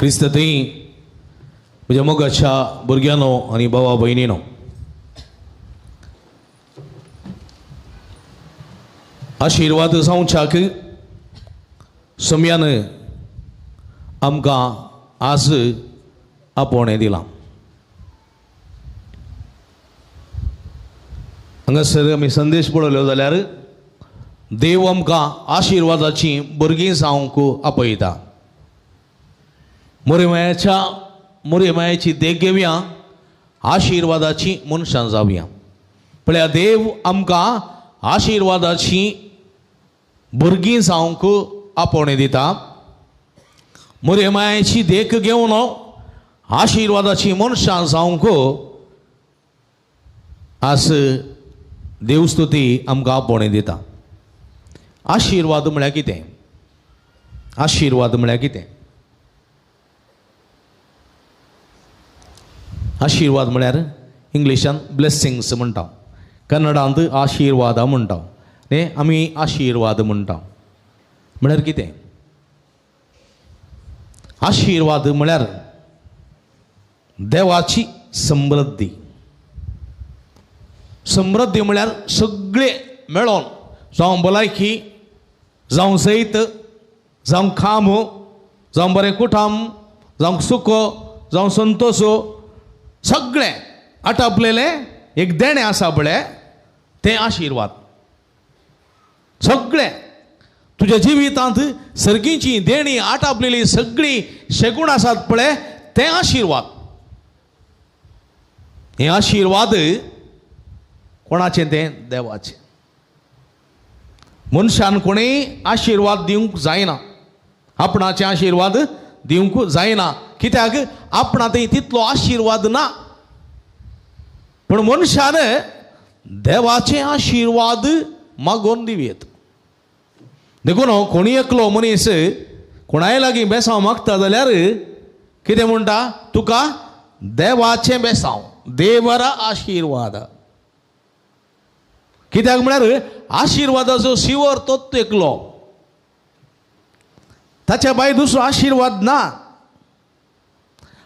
क्रिस्त थंय म्हज्या मोगाच्या भुरग्यांनो आनी भावा भयणीनो, आशिर्वाद जावच्याक सम्यान आमकां आज आपोवणें दिलां. हांगासर आमी संदेश पळयलो जाल्यार देव आमकां आशिर्वादाची भुरगीं जावंक आपयता. मोरेमायाच्या मोरेमायाची देख घेवया, आशिर्वादाची मनशां जावया. पळया देव आमकां आशिर्वादाची भुरगीं जावंक आपोवणें दिता. मोरेमायाची देख घेवन आशिर्वादाची मनशां जावंक आज देवस्तुती आमकां आपोवणें दिता. आशिर्वाद म्हळ्यार कितें? आशिर्वाद म्हळ्यार कितें? आशिर्वाद म्हळ्यार इंग्लिशान ब्लेसिंग्स म्हणटा, कन्नडांत आशिर्वाद म्हणटा, न्ही आमी आशिर्वाद म्हणटा. म्हळ्यार कितें? आशिर्वाद म्हळ्यार देवाची समृद्धी. समृद्धी म्हळ्यार सगळें मेळोन, जावं भलायकी, जावं सैत, जावं खाम, जावं बरें कुठाम, जावं सुख, जावं संतोश, सगळें आटापलेलें एक देणें आसा पळय तें आशिर्वाद. सगळें तुज्या जिवितांत सर्गीची देणी आटापलेली सगळीं शेगूण आसात पळय तें आशिर्वाद. हें आशिर्वाद कोणाचें? तें देवाचें. मनशान कोणीय आशिर्वाद दिवंक जायना, आपणाचे आशिर्वाद दिवंक जायना. कित्याक? आपणा थंय तितलो आशिर्वाद ना. पूण मनशान देवाचे आशिर्वाद मागोवन दिवयेत. देखून कोणी एकलो मनीस कोणाय लागीं बेसांव मागता जाल्यार कितें म्हणटा? तुका देवाचें बेसांव, देवरा आशिर्वाद. कित्याक म्हळ्यार आशिर्वादाचो शिवर तोच एकलो, ताच्या भायर दुसरो आशिर्वाद ना.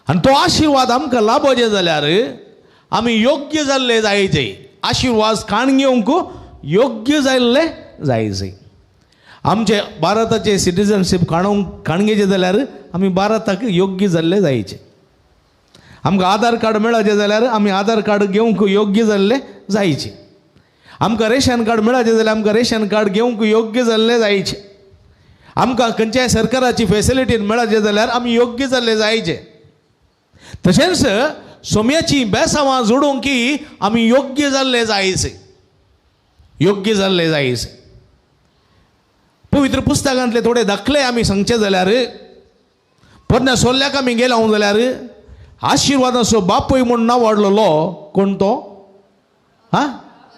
आनी तो आशिर्वाद आमकां लाभचे जाल्यार आमी योग्य जाल्ले जायचे. आशिर्वाद काण घेवंक योग्य जाल्ले जायचे. आमचे भारताचे सिटीजनशीप काणूंक काण घेवचें जाल्यार आमी भारताक योग्य जाल्ले जायचे. आमकां आधार कार्ड मेळचें जाल्यार आमी आधार कार्ड घेवंक योग्य जाल्ले जायचे. आमकां रेशन कार्ड मेळचें जाल्यार आमकां रेशन कार्ड घेवंक योग्य जाल्ले जायचे. आमकां खंयच्याय सरकाराची फेसिलिटी मेळचें जाल्यार आमी योग्य जाल्ले जायचे. तशेंच सोम्याची बेसांवां जोडूंक की आमी योग्य जाल्ले जायचे, योग्य जाल्ले जायचे. पवित्र पुस्तकांतले थोडे दाखले आमी सांगचे जाल्यार पोरण्या सोल्ल्याक आमी गेले जाल्यार आशिर्वादाचो बापूय म्हूण नांव वाडलेलो कोण तो? हा,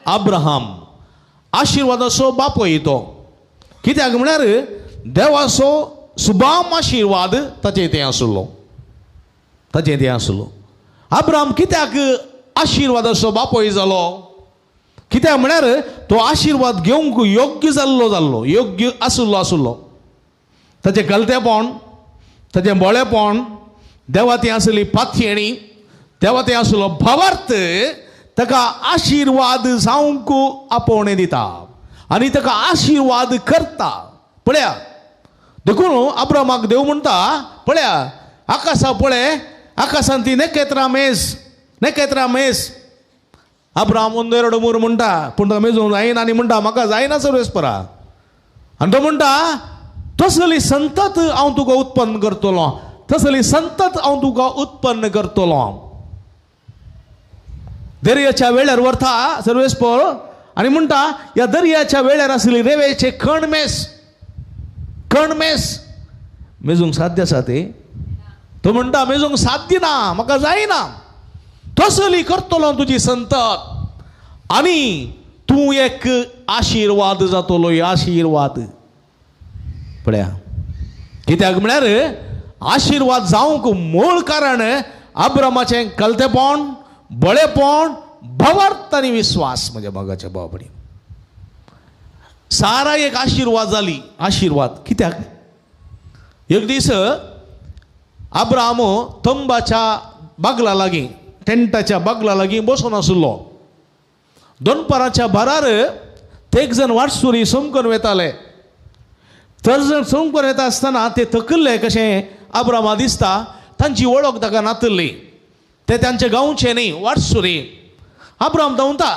अब्राहम. आशिर्वादाचो बापूय तो. कित्याक म्हळ्यार देवाचो सुबाम आशिर्वाद ताचे तें आसलो, ताचें तें आसलो. अब्राहम कित्याक आशिर्वादाचो बापूय जालो? कित्याक म्हळ्यार तो आशिर्वाद घेवंक योग्य जाल्लो जाल्लो, योग्य आसलो आसलो. ताचें कलतेपण, ताचें बोळेपण, देवा ती आसली पातयेणी, देवा ती आसलो भावार्थ, ताका आशिर्वाद जावंक आपोवणें दिता आनी ताका आशिर्वाद करता. पळया, देखून अब्राहमाक देव म्हणटा, पळया आकाशा पळय, आकाशांत ती नखेत्रां मेज, नखेत्रां मेज. अब्राहम ಒಂದು ಎರಡು ಮೂರು म्हणटा, पूण तो मेजूंक जायना आनी म्हणटा म्हाका जायना सर्वेस्परा. आनी तो म्हणटा तसली संतत हांव तुका उत्पन्न करतलो, तसली संतत हांव तुका उत्पन्न करतलो. दर्याच्या वेळार व्हरता सर्वेस्पर आनी म्हणटा ह्या दर्याच्या वेळार आसली रेवेचे कण मेज, कण मेज. मेजूंक साध्य आसा ते? तो म्हणटा मेजूंक साध्य ना, म्हाका जायना. तसली करतलो तुजी संतत आनी तूं एक आशिर्वाद जातलो, आशिर्वाद. पळया, कित्याक म्हळ्यार आशिर्वाद जावंक मूळ कारण अब्राहमाचें कलतेपण, बळेपण, भावार्थ आनी विस्वास. म्हज्या मोगाच्या भाव भयणी, सारा एक आशिर्वाद जाली. आशिर्वाद कित्याक? एक दीस अब्राहाम तंबाच्या बागला लागीं, टेंटाच्या बागला लागीं बसून आशिल्लो. दोनपाराच्या बारार तेग जण वाटसुरी सोमकून वेताले. तर जण सोमकून येता आसतना ते थकल्ले कशें अब्राहमा दिसता. तांची वळख ताका नातल्ली, ते तांचे गांवचे न्ही, वाटसुरी. अब्राहम धांवता,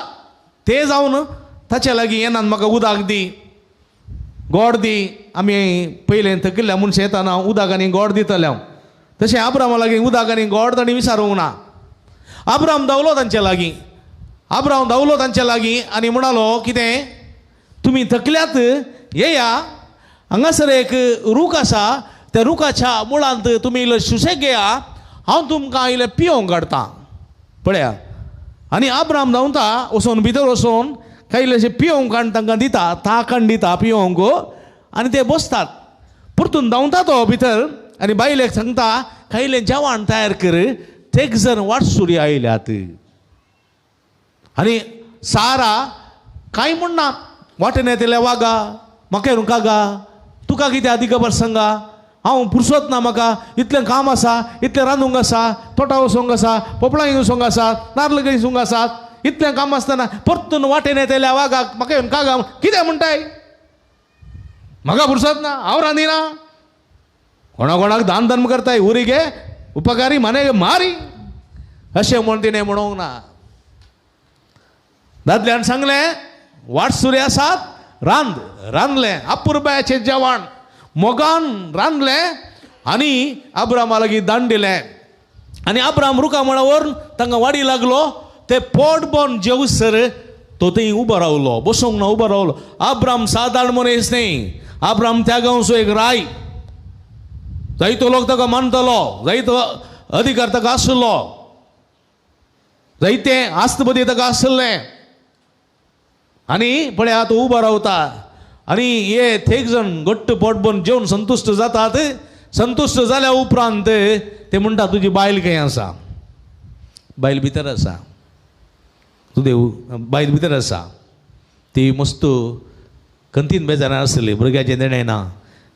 ते जावन ताच्या लागीं येनात, म्हाका उदक दी, गोड दी. आमी पयलें थकिल्ल्या मनशां येताना उदक आनी गोड दितले हांव. तशें अब्राहमा लागीं उदक आनी गोड तांणी विचारूंक ना. अब्राहम धांवलो तांचे लागीं, अब्राहम धांवलो तांचे लागीं आनी म्हणालो, कितें तुमी थकल्यात, येया हांगासर एक रूख आसा, त्या रुखाच्या मुळांत तुमी इल्लो सुशेग घेया, हांव तुमकां इल्लें पियोवंक काडटा. पळया, आनी अब्राहम धांवता, वचून भितर वचून कांय इल्लेशें पियोवंक काडून तांकां दिता, ताक हाडून दिता पियोवंक, आनी ते बसतात. परतून धांवता तो भितर आनी बायलेक सांगता, कांय इल्लें जेवण तयार कर, तेग जण वाटसुरी आयल्यात. आनी सारा कांय म्हणना, वाटेन येतल्या वागा म्हाका येवन कागा, तुका कितें आदी खबर सांगा, हांव पुरसोत ना, म्हाका इतलें काम आसा, इतलें रांदूंक आसा, तोटा वचोंक आसा, पोपळां वचोंक आसा, नार्ल वचूंक आसा, इतलें काम आसतना परतून वाटेन येतल्या वागाक म्हाका येवन कागा कितें म्हणटाय, म्हाका पुरसत ना, हांव रांदिना, कोणा कोणाक दान धर्म करताय, उरी गे उपकारी माने मारी, अशें म्हण तिणें म्हणूंक ना. दादल्यान सांगलें, वाटसुरी आसात, रांद. रांदलें अपुरबायाचें जेवण मोगान रांदलें आनी अब्राहमा लागीं दान दिलें. आनी अब्राहम रुखा मुळा व्हरून तांकां वाडी लागलो. ते पोट भरून जेवसर तो थंय उबो रावलो, बसूंक ना, उबो रावलो. अब्राहम सादारण मनीस न्ही, अब्राहम त्या गांवचो एक राय, जायतो लोक ताका मानतलो, जायतो अधिकार ताका आशिल्लो, जायते आस्तबदी ताका आशिल्लें. आनी पळया तो उबो रावता आनी हे थेक जण घट्ट पोट भरून जेवन संतुश्ट जातात. संतुश्ट जाल्या उपरांत ते म्हणटा, तुजी बायल खंय आसा? बायल भितर आसा, तुदेव बायल भितर आसा. ती मस्त कंतीन बेजारान आसली, भुरग्याचें देणें ना,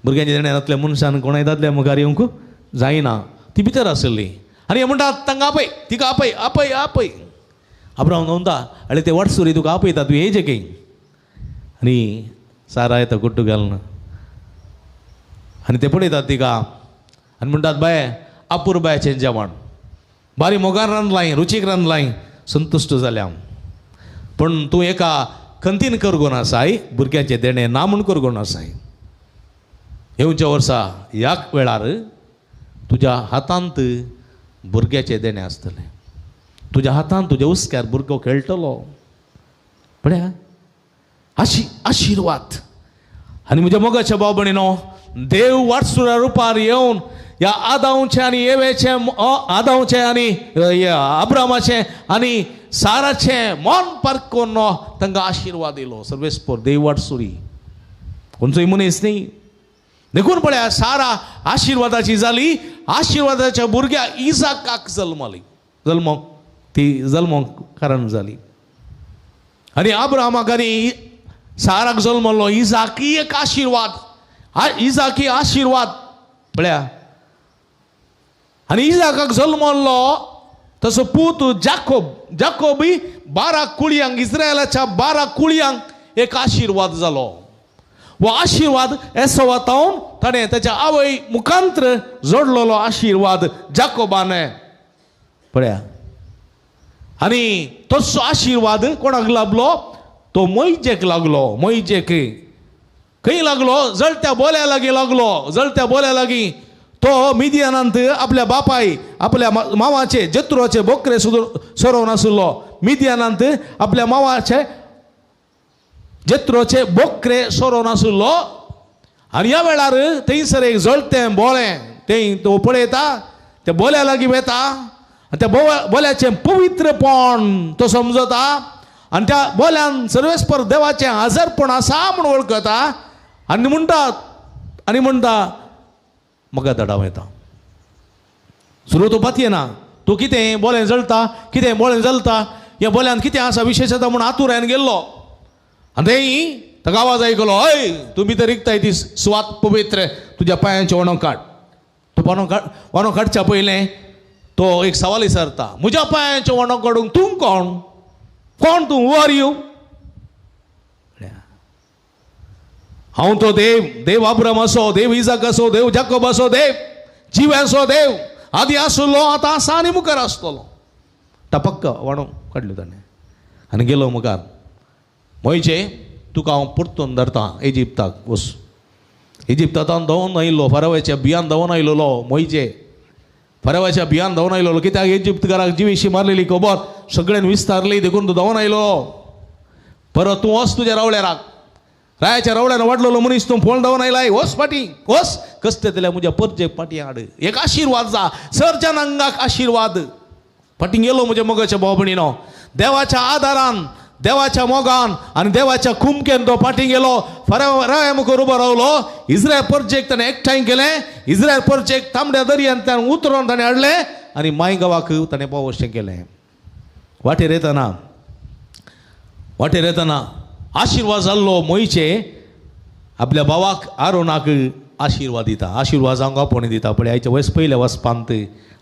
भुरग्यांचें देणें नासल्या मनशान कोणाय दादल्या मुखार येवंक जायना, ती भितर आसली. आनी हे म्हणटा, तांकां आपय, तिका आपय, आपय, आपय. अब्राहम म्हणटा, आनी ते वाटसुरी तुका आपयता, तूं येयचें खंय. आनी सारा येता कुट्टू घालून आनी ते पळयतात तिका आनी म्हणटात, बाये अपुरबायाचें जेवण बारी मोगान रांदलाय, रुचीक रांदलाय, संतुश्ट जाल्या हांव, पूण तूं एका खंतीन करगोन आसाय, भुरग्यांचें देणें ना म्हूण करगोन आसाय. येवच्या वर्सा ह्या वेळार तुज्या हातांत भुरग्याचें देणें आसतलें, तुज्या हातांत तुज्या हुस्क्यार भुरगो खेळटलो. पळया आशिर्वाद. आनी म्हज्या मोगाच्या भाव भयणीनो, देव वाटसुऱ्या रुपार येवन ह्या आदांवचें आनी एवेचें, आदांवचें आनी अब्रामाचें आनी साराचें मन पारखून तांकां आशिर्वाद दिलो. सर्वेस्पर देव वाटसुरी, खंयचोय मनीस न्ही. देखून पळया सारा आशिर्वादाची जाली. आशिर्वादाच्या भुरग्या इजाकाक जल्मली, जल्मोंक ती जल्मोंक कारण जाली. आनी अब्राहमाक आनी साराक जल्मलो इजाकी एक आशिर्वाद, इजाकी आशिर्वाद. पळया, आनी इजाकाक जल्मलो तसो पूत जाकोब, जाकोबी 12 कुळयांक, इस्रायलाच्या 12 कुळयांक एक आशिर्वाद जालो. वो आशिर्वाद एसोवा तावन ताणें ताच्या आवय मुखांत्र जोडलेलो आशिर्वाद जाकोबाने. पळया, आनी तसो आशिर्वाद कोणाक लागलो? तो मोयजेक लागलो. मोयजेक खंय लागलो? जळत्या बोल्या लागीं लागलो. जळत्या बोल्या लागीं तो मिदियानांत आपल्या बापाय, आपल्या मावाचे जत्रोचे बोकरे सोरोवन आशिल्लो. मिदियानांत आपल्या मावाचे जत्रोचे बोकरे सोरोवन आशिल्लो. आनी ह्या वेळार थंयसर एक जळतें बोळें, थंय तो पळयता, त्या बोल्या लागीं वेता आनी त्या बोल्याचें पवित्रपण तो समजता आनी त्या बोल्यान सर्वेस्पर देवाचें आजारपण आसा म्हूण वळखता आनी म्हणटा, आनी म्हणटा म्हाका दडाव येता. सुरू तो पातयेना, तूं कितें बोलें जळता, कितें बोलें जळता, ह्या बोल्यान कितें आसा विशेश आसा म्हूण आतुरायन गेल्लो. आनी थंय ताका आवाज आयकलो, हय तूं भितर रिगताय ती सुवात पवित्र, तुज्या पांयांचे ओणो काड. तो वानो काडच्या पयलें तो एक सवाल विचारता, म्हज्या पांयांचें वानो काडूंक तूं कोण? कोण तूं? हू are you? हांव तो देव, देव अब्राहम असो, देव इजाक असो, देव जाकोब असो, देव जिव्यांचो देव, आदी आसलो, आतां आसा आनी मुखार आसतलो. टपक्क वाणो काडल्यो ताणें आनी गेलो मुखार. मोयचे तुका हांव परतून धरता इजिप्ताक वच. इजिप्तांत धांवन आयिल्लो, फारावाच्या भियान धांवन आयिल्लो मोयचे, फारावाच्या भियान धांवन आयिल्लो. कित्याक इजिप्तकाराक जिवीशी मारलेली खबर सगळ्यान विस्तारली, देखून तूं धांवन आयलो. परत तूं वच तुज्या रावळ्याराक, रायाच्या रावळ्यान वाडलेलो मनीस तूं फोन धांवन आयलाय, वच फाटीं वच. कसते जाल्यार म्हज्या परजेक फाटीं हाड, एक आशिर्वाद जा सर जनांगाक आशिर्वाद. फाटीं गेलो म्हज्या मोगाच्या भाव भयणीनो, देवाच्या आदारान, देवाच्या मोगान आनी देवाच्या कुमकेन तो फाटीं गेलो. राया मुखार उबो रावलो. इस्रायल परजेक ताणें एकठांय केलें, इस्रायल परजेक तांबड्या दर्यांतल्यान उतरोवन ताणें हाडलें आनी माय गांवाक ताणें पावोवचें केलें. वाटेर येतना, वाटेर येतना आशिर्वाद जाल्लो मोयचे आपल्या भावाक आरोनाक आशिर्वाद दिता, आशिर्वाद जावंक आपोवणें दिता. पळय आयच्या वयस पयल्या वचपांत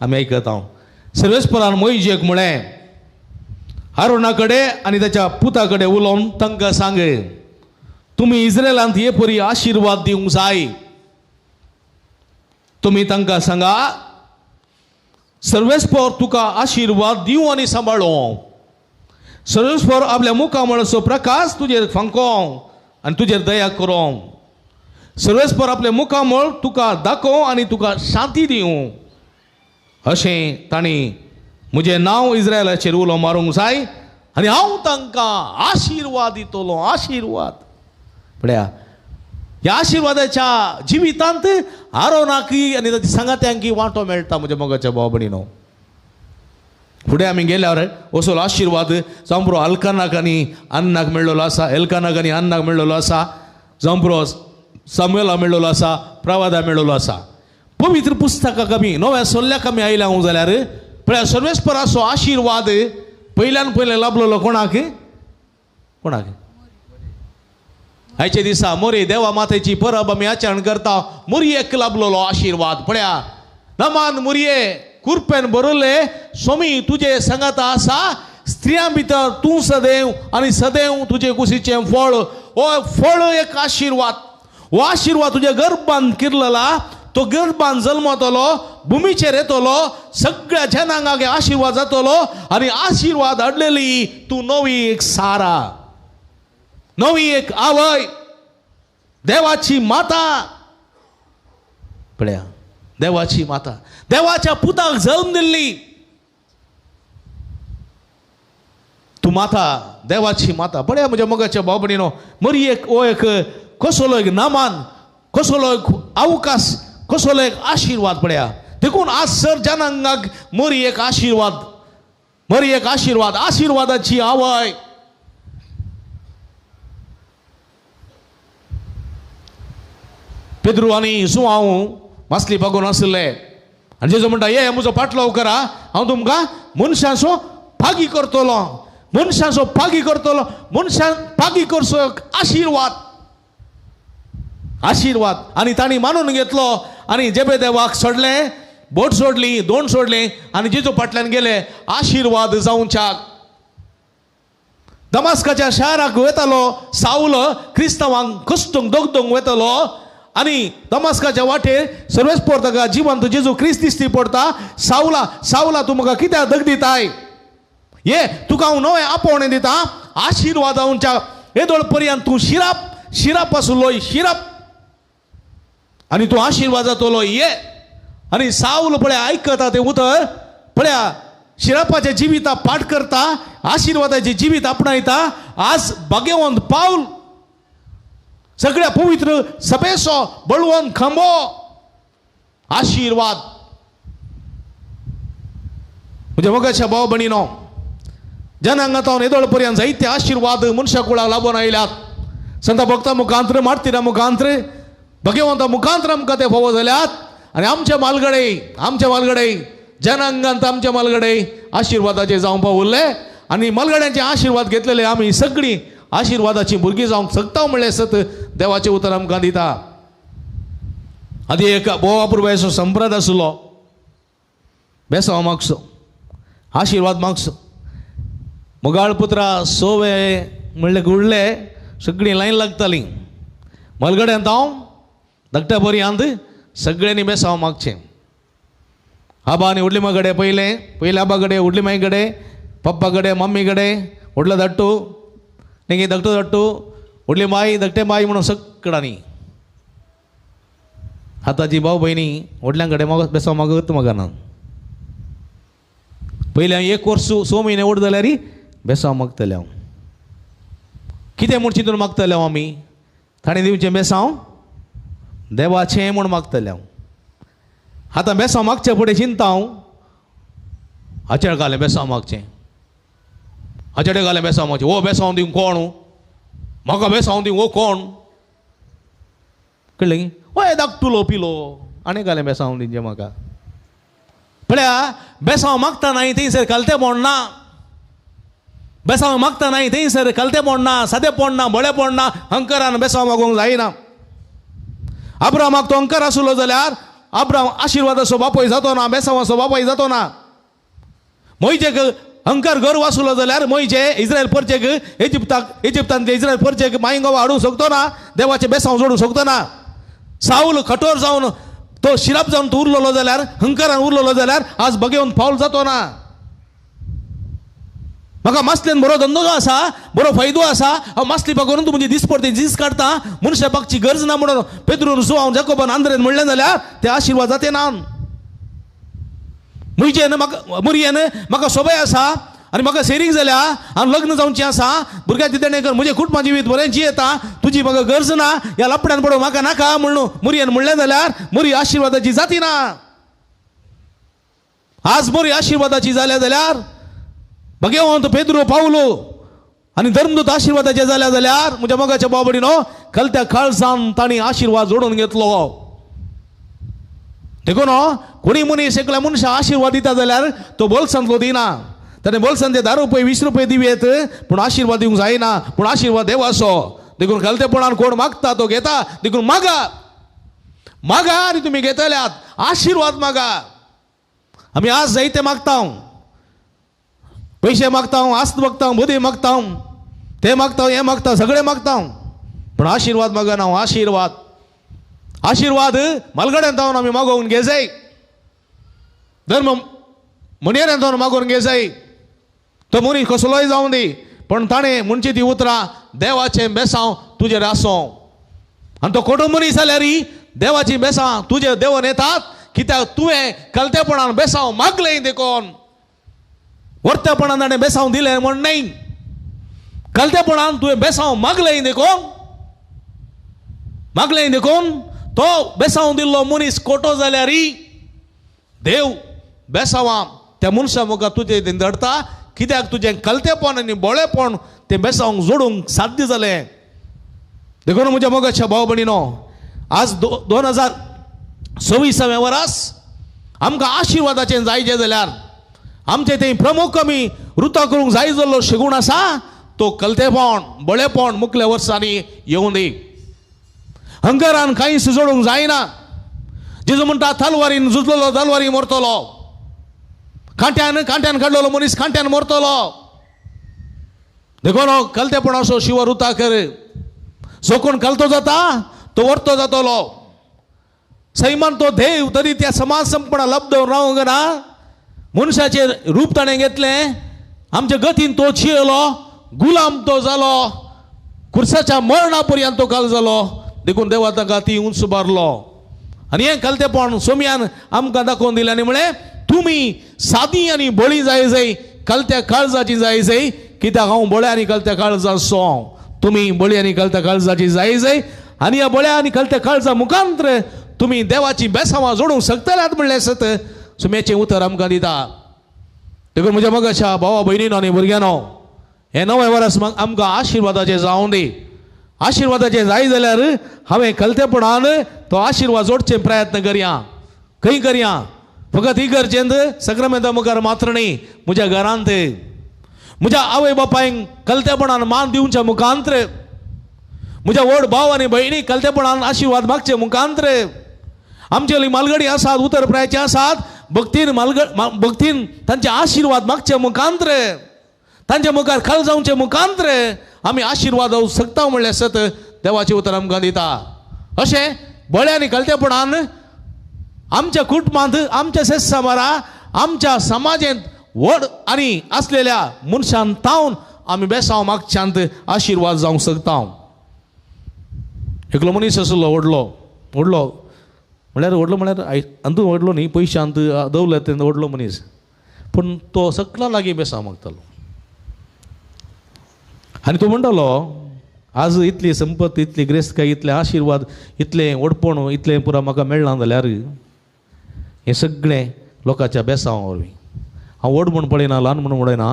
आमी आयकता सर्वेस्परान मोयजेक म्हळें, आरोना कडेन आनी ताच्या पुता कडेन उलोवन तांकां सांग, तुमी इस्रायलांत हे परी आशिर्वाद दिवंक जाय. तुमी तांकां सांगा, सर्वेस्पर तुका आशिर्वाद दिवं आनी सांबाळूं, सर्वेस्पर आपल्या मुखामळाचो प्रकाश तुजेर फांकों आनी तुजेर दया करूं, सर्वेस्पर आपल्या मुखामळ तुका दाखोवं आनी तुका शांती दिवं. अशें तांणी म्हजें नांव इस्रायलाचेर उलो मारूंक जाय आनी हांव तांकां आशिर्वाद दितलो. आशिर्वाद पळया, ह्या आशिर्वादाच्या जिवितांत आरोनाकय आनी ताच्या सांगात्यांकय वांटो मेळटा म्हज्या मोगाच्या भाव भयणीनो. फुडें आमी गेल्यार असलो आशिर्वाद जावं पुरो अल्कानाक आनी अन्नाक मेळ्ळलो आसा, एल्कानाक आनी अन्नाक मेळ्ळलो आसा, जावं पुरो सामुएला मेळ्ळलो आसा, प्रवादा मेळ्ळलो आसा. पवित्र पुस्तकाक आमी नव्या सोल्ल्याक आमी आयल्या हांव जाल्यार पळया सर्वेस्पराचो आशिर्वाद पयल्यान पयलें लाभलेलो कोणाक? कोणाक? आयच्या दिसा मोरी देवा मातेची परब आमी आचरण करता. मोरयेक लाभलेलो आशिर्वाद पळया, नमान मोरये कुरपेन बरयलें, स्वामी तुजे सांगाता आसा, स्त्रियां भितर तूं सदैव आनी सदैव तुजे कुशीचें फळ. हो फळ एक आशिर्वाद, हो आशिर्वाद तुज्या गर्भान किरलेला, तो गर्भान जल्मतलो, भुमीचेर येतलो, सगळ्या जनांगाक आशिर्वाद जातलो आनी आशिर्वाद हाडलेली तूं नवी एक सारा, नवी एक आवय, देवाची माता. पळया देवाची माता, देवाच्या पुताक जल्म दिल्ली तूं माता, देवाची माता. पळया म्हज्या मोगाच्या भाव भयणीनो, मरी एक हो एक कसलो एक नामान, कसलो एक अवकाश, कसलो एक आशिर्वाद. पळया देखून आज सर जनांगाक मरी एक आशिर्वाद, मरी एक आशिर्वाद, आशिर्वादाची आवय. पेद्रू आनी जुआंव मासली बागोवन आशिल्ले आनी जेजू म्हणटा, ये म्हजो पाटलाव करा, हांव तुमकां मनशांचो पागी करतलो, मनशांचो पागी करतलो. मनशांक पागी करचो एक आशिर्वाद, आशिर्वाद. आनी तांणी मानून घेतलो आनी जेबेदेवाक सोडलें, बोट सोडली, दोण सोडली आनी जेजू फाटल्यान गेले आशिर्वाद जावच्याक. दमास्काच्या शाराक वतालो सावल, क्रिस्तांवांक कश्टूंक दगदूंक वतालो आनी दमास्काच्या वाटेर सर्वेस्पर ताका जिवंत जेजू क्रिस्त दिश्टी पडटा. सावला, सावला, तूं म्हाका कित्याक दगदिताय? ये तुका हांव नवें आपोवणें दिता, आशिर्वाद जावच्याक. येदोळ पर्यंत तूं शिराप, शिराप आसलो, शिराप, आनी तूं आशिर्वाद जातलो. ये. आनी सावल पळय आयकता तें उतर, पळया शिरापाचें जिवीत पाठ करता, आशिर्वादाचें जिवीत आपणायता. आज भाग्यवंत पावल, सगळ्या पवित्र सभेचो बळवंत खांबो, आशिर्वाद. म्हज्या मोगाच्या भाव भयणीनो, जनांगांत येदोळ पर्यंत जायते आशिर्वाद मनशा कुळाक लागून आयल्यात. संत भक्ता मुखांत्र, मार्तीरा मुखांत्र, भगवंता मुखांत्र आमकां ते फावो जाल्यात. आनी आमच्या मालगडे, आमच्या मालगडे जनांगांत आमच्या मालगडे आशिर्वादाचे जावंक पावुल्ले आनी मालगड्यांचे आशिर्वाद घेतलेले आमी सगळीं आशिर्वादाची भुरगीं जावंक शकता म्हणलें सत देवाचें उतर आमकां दिता. आदी एक भोव अपुरबायेचो संप्रदाय आसलो, बेसांव मागचो, आशिर्वाद मागचो. मोगाळ पुत्रा सोवे म्हणले गुडले सगळीं लायन लागतालीं. मलगड्यांत हांव धाकट्या पर्यंत सगळ्यांनी बेसांव मागचें. आबा आनी व्हडली माय कडेन पयलें, पयलें आबा कडेन, व्हडली माय कडेन, पप्पा कडेन, मम्मी कडेन, व्हडलो धाडटू, मागीर धाकटो धाडटू, व्हडली माय, धाकटे माय म्हणून सगळ्यांनी. आतांची भाव भयणी व्हडल्यां कडेन माग बेसांव मागत मागना. पयलें हांव एक वर्स 6 म्हयने व्हड जाल्यार बेसांव मागतलें हांव. कितें म्हूण चिंतून मागतलें हांव आमी? ताणें दिवचें बेसांव देवाचें म्हूण मागतलें हांव. आतां बेसांव मागचें फुडें चिंता हांव, हाचेर घालें बेसांव मागचें, हाचेर घालें बेसांव मागचें. हो बेसांव दिवंक कोण? म्हाका बेसांव दिवंक हो कोण? कळ्ळें? हय धाकटुलो पिलो आनी घालें बेसांव दिवचें म्हाका. पळया बेसांव मागता नाय थंयसर कलतेपण ना, बेसांव मागता नाय थंयसर कलतेपण ना, सादेपण ना, बळेपण ना. हंकरान बेसांव मागूंक जायना. अब्रामाक तो हंकर आसलो जाल्यार अब्राम आशिर्वादाचो बापूय जातो ना, बेसांवाचो बापूय जातो ना. मोयजेक हंकर गर्व आसलो जाल्यार मोयजे इस्रायल परचेक इजिप्ताक, इजिप्तांतले इस्रायल परचेक मायंगोवा हाडूंक शकतो ना, देवाचें बेसांव जोडूंक शकतो ना. सावल कठोर जावन तो शिराप जावन तो उरलेलो जाल्यार, हंकरान उरलेलो जाल्यार आज बगेवन पावल जातो ना. म्हाका मासलेन बरो धंदो आसा, बरो फायदो आसा, हांव मासली पागोरून तूं म्हजी दिसपडटी दीस काडटा, मनशा पागची गरज ना म्हणून पेद्रून जुआंव जाकोबान आंद्रेन म्हणलें जाल्यार ते आशिर्वाद जाते ना. मुयजेन म्हाका मुरयेन म्हाका सोबय आसा आनी म्हाका सेरींग जाल्या आनी लग्न जावचें आसा, भुरग्याची देणें कर, म्हजें कुटुंबा जिवीत बरें जियेता, तुजी म्हाका गरज ना, ह्या लपड्यान पडूं म्हाका नाका म्हणून मुरयेन म्हणलें जाल्यार मुरी आशिर्वादाची जाती ना. आज मुरी आशिर्वादाची जाल्या जाल्यार भगेवंत पेद्रो पावलो आनी धर्मदूत आशिर्वादाचे जाल्या जाल्यार म्हज्या मोगाच्या बाबडीनो कलत्या काळजान तांणी आशिर्वाद जोडून घेतलो. देखून कोणी मनीस एकल्या मनशा आशिर्वाद दिता जाल्यार तो बोल्सांतलो दिना. ताणें बोल्सांतले 10 रुपये 20 रुपये दिवयेत, पूण आशिर्वाद दिवंक जायना. पूण आशिर्वाद देवाचो. देखून कलतेपणान कोण मागता तो घेता. देखून मागा मागा आनी तुमी घेतल्यात, आशिर्वाद मागा. आमी आज जायते मागता, पयशे मागता, आस्त मागता, बुद्धी मागता, ते मागता, हें मागता, सगळें मागता, पूण आशिर्वाद मागना. आशिर्वाद आशिर्वाद मालगड्यान जावन आमी मागोवन घेजाय, धर्म मुनयेऱ्यान जावन मागोवन घेजाय. तो मनीस कसलोय जावं दी, पूण ताणें म्हणची ती उतरां देवाचें बेसांव तुजेर आसूं. आनी तो कोटो मनीस जाल्यार देवाचीं बेसां तुजेर देवोन येतात, कित्याक तुवें कलतेपणान बेसांव मागलें. देखून वर्तेपणान ताणें बेसांव दिलें म्हण न्हय, कलतेपणान तुवें बेसांव मागलें. देखून मागलें देखून तो बेसांव दिल्लो मनीस कोटो जाल्यार देव बेसांवां त्या मनशा मुखार तुजे धाडटा, कित्याक तुजें कलतेपण आनी बोळेपण तें बेसांवक जोडूंक साध्य जालें. देखून म्हज्या मोगाच्या भाव भयणीनो, आज 2026 वर्स आमकां आशिर्वादाचें जायचें जाल्यार आमचें थंय प्रमुख आमी रुता करूंक जाय जाल्लो शेगूण आसा तो कलतेपण बळेपण मुखल्या वर्सांनी येवं दी. हंकारान कांयच जोडूंक जायना. जेजू म्हणटा तलवारीन झुजलेलो तलवारी मरतलो, कांट्यान कांट्यान काडलेलो मनीस कांट्यान मरतलो. देखून कलतेपणाचो शिव रुता कर. जो कोण कलतो जाता तो वर्तो जातलो. सैमान तो देव तरी त्या समाज संपणा लब्ध रावंक ना. मनशाचें रूप ताणें घेतलें, आमच्या गतीन तो चियलो, गुलाम तो जालो, कुर्साच्या मरणा पर्यंत तो काल जालो. देखून देवा ताका ती उंच बारलो. आनी हें कलतेपण सोम्यान आमकां दाखोवन दिलें आनी म्हळें तुमी सादी आनी बळी जाय जाय, कलत्या काळजाची जाय जाय, कित्याक हांव बळ्या आनी कलत्या काळजाचो हांव. तुमी बळी आनी कलत्या काळजाची जाय जाय आनी ह्या बळ्या आनी कलत्या काळजा मुखांतर तुमी देवाची बेसांवां जोडूंक शकतल्यात म्हणलें सत सुम्याचें उतर आमकां दिता. देखून म्हज्या मोगाच्या भावा भयणीनो आनी भुरग्यांनो, हें नवें वर्स आमकां आशिर्वादाचें जावं दी. आशिर्वादाचें जाय जाल्यार हांवें कलतेपणान तो आशिर्वाद जोडचे प्रयत्न करया. खंय करया? फकत इगर्जेंत सक्रामेंता मुखार मात्र न्ही, म्हज्या घरांत म्हज्या आवय बापायक कलतेपणान मान दिवच्या मुखांत्र, म्हज्या व्हड भाव आनी भयणी कलतेपणान आशिर्वाद मागचे मुखांत्र, आमचे मालगडी आसात, उतर प्रायचे आसात, भक्तीन भक्तीन तांचे आशिर्वाद मागचे मुखांत्र, तांच्या मुखार खाल जावचे मुखांत्र आमी आशिर्वाद जावंक शकता म्हणल्यार सत देवाचें उतर आमकां दिता. अशें बळ्यांनी कळतेपणान आमच्या कुटुंबांत, आमच्या शेतसामारा, आमच्या समाजेंत व्हड आनी आसलेल्या मनशान तावन आमी बेसांव मागच्यांत आशिर्वाद जावंक शकता. एकलो मनीस आसलो व्हडलो, व्हडलो म्हणल्यार व्हडलो म्हणल्यार अंतू व्हडलो न्ही, पयशांत दवलत व्हडलो मनीस, पूण तो सगळ्यां लागीं बेसांव मागतालो. आनी तो म्हणटालो आज इतली संपत्ती, इतली ग्रेस्तकाय, इतले आशिर्वाद, इतलें व्हडपण, इतलें पुरा म्हाका मेळ्ळां जाल्यार हें सगळें लोकांच्या बेसांवा वरवीं. हांव व्हड म्हूण पळयना, ल्हान म्हूण पळयना,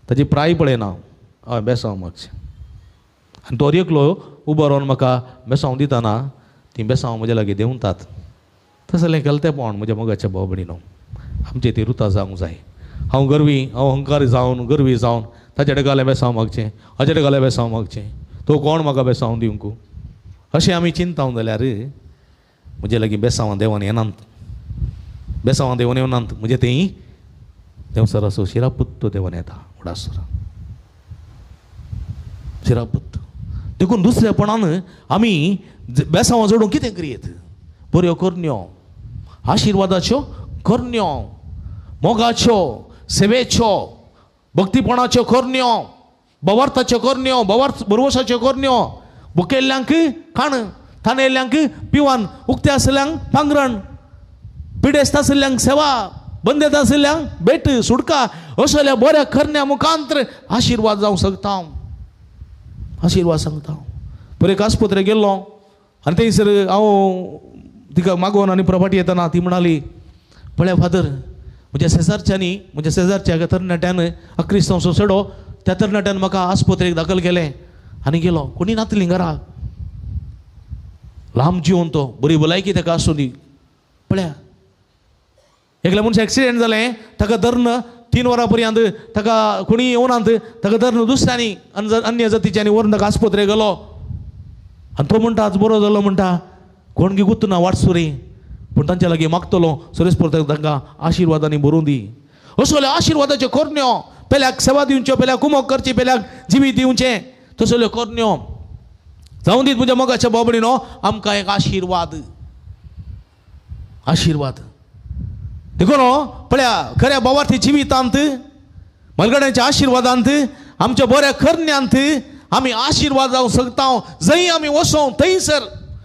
ताजी प्राय पळयना, हांवें बेसांव मागचें. आनी तो एकलो उबो रावन म्हाका बेसांव दिताना तीं बेसांव म्हज्या लागीं देंवतात. तसलें केलतेपण म्हज्या मोगाच्या भाव भयणीनो आमचें ती रुता जावंक जाय. हांव गर्वी, हांव अहंकारी जावन, गर्वी जावन ताच्या गाले बेसांव मागचें, हाच्या गाले बेसांव मागचें, तो कोण म्हाका बेसांव दिवंक, अशें आमी चिंताव जाल्यार म्हजे लागीं बेसांवां देवान येनात, बेसांवां देवान येवनात. म्हजें तें देंवसराचो शिरापुत्तो देवान येता, व्हडासरा शिरापुत्त. देखून दुसरेपणान आमी बेसांवां जोडूंक कितें करयेत? बऱ्यो करण्यो, आशिर्वादाच्यो करण्यो, मोगाच्यो, सेवेच्यो, भक्तीपणाच्यो करण्यो, भवार्थाच्यो करण्यो, भवार्थ भरवशाच्यो करण्यो, भुकेल्ल्यांक खाण, तानेल्ल्यांक पिवन, उक्ते आशिल्ल्यांक पांगरण, पिडेस्त आशिल्ल्यांक सेवा, बंदेत आशिल्ल्यांक भेट, सुटका, असल्या बऱ्या करण्या मुखांत्र आशिर्वाद जावंक शकता. आशिर्वाद सांगता. बरें एक आस्पत्रे गेल्लो आनी थंयसर हांव तिका मागोवन आनी प्रभाटी येतना ती म्हणाली, पळया फादर, म्हज्या शेजारच्यांनी, म्हज्या शेजारच्या एका तरणाट्यान अक्रिस्तांवचो चेडो, त्या तरणाट्यान म्हाका आस्पत्रेक दाखल केलें आनी गेलो. कोणी नातली घरा, लांब जिवन तो, बरी भलायकी ताका आसूं दी. पळया एकल्या मनशाक एक्सिडेंट जालें, ताका धरून 3 वरां पर्यंत ताका कोणी येवनात, ताका धरून दुसऱ्यांनी अन्य जातीच्यांनी व्हरून ताका आस्पत्रेक गेलो. आनी तो म्हणटा आज बरो जालो म्हणटा, कोण गी गुत्तना वाटसुरी, पूण तांच्या लागीं मागतलो सुरेश तांकां आशिर्वादांनी भरून दी. असल्यो आशिर्वादाच्यो करण्यो, पेल्याक सेवा दिवच्यो, पेल्याक कुमोक करची, पेल्याक जिवीत दिवचें, तसल्यो करण्यो जावं दीत म्हज्या मोगाच्या बाबडीनो आमकां एक आशिर्वाद, आशिर्वाद. देखून पळया खऱ्या भावार्थी जिवितांत, मलगड्यांच्या आशिर्वादांत, आमच्या बऱ्या करण्यांत आमी आशिर्वाद जावंक शकता. जंय आमी वसों थंयसर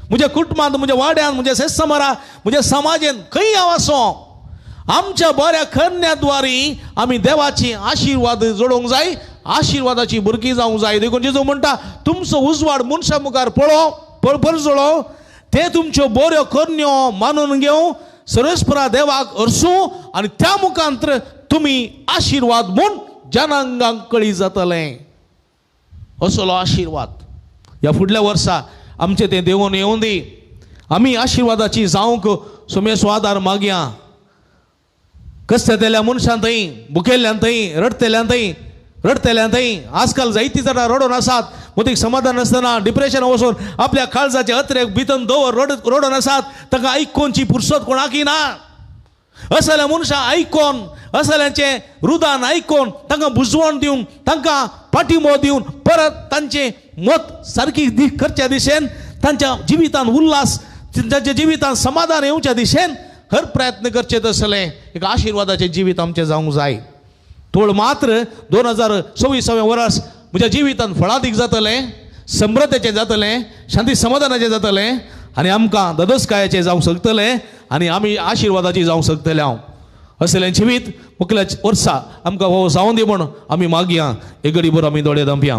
म्हज्या कुटुंबांत, म्हज्या वाड्यांत, म्हज्या शेतसमारा, म्हज्या समाजेंत खंय हांव आसों, आमच्या बऱ्या करण्याद्वारी आमी देवाची आशिर्वाद जोडोवंक जाय, आशिर्वादाची भुरगीं जावंक जाय. देखून जेजू म्हणटा तुमचो उजवाड मनशा मुखार पळो परजळो, ते तुमच्यो बऱ्यो करण्यो मानून घेवं, सर्वेस्परा देवाक अरसूं आनी त्या मुखांत्र तुमी आशिर्वाद म्हूण जनांगांक कळी जातलें. असलो आशिर्वाद ह्या फुडल्या वर्सा आमचें तें देवून येवं दी. आमी आशिर्वादाची जावंक सुमेसो आदार मागया. कसतेल्या मनशां थंय, भुकेल्ल्यान थंय, रडतेल्यान थंय, रडतेल्यान थंय आजकाल जायतीं जाणां रडोन आसात, मतीक समाधान आसतना डिप्रेशन वचून आपल्या काळजाचे अत्रेक भितर दवर रडोन आसात. तांकां आयकोनची पुरसत कोणाकी ना. असल्या मनशां आयकोन, असल्यांचें रुदान आयकोन तांकां बुजवण दिवन, तांकां पाठिंबो दिवन परत तांचें मत सारकी करच्या दिशेन, तांच्या जिवितान उल्हास, तांच्या जिवितान समाधान येवच्या दिशेन हर प्रयत्न करचे. तसलें एक आशिर्वादाचें जिवीत आमचें जावंक जाय. तोळ मात्र 2026 वर्स म्हज्या जिवितान फळादीक जातलें, समृद्धतेचें जातलें, शांती समाधानाचें जातलें आनी आमकां ददसकायाचें जावंक शकतलें आनी आमी आशिर्वादाची जावंक शकतले. हांव असलें जिवीत मुखल्या वर्सा आमकां हो जावं दी म्हूण आमी मागया. एक घडी बरो आमी दोळे धांपया.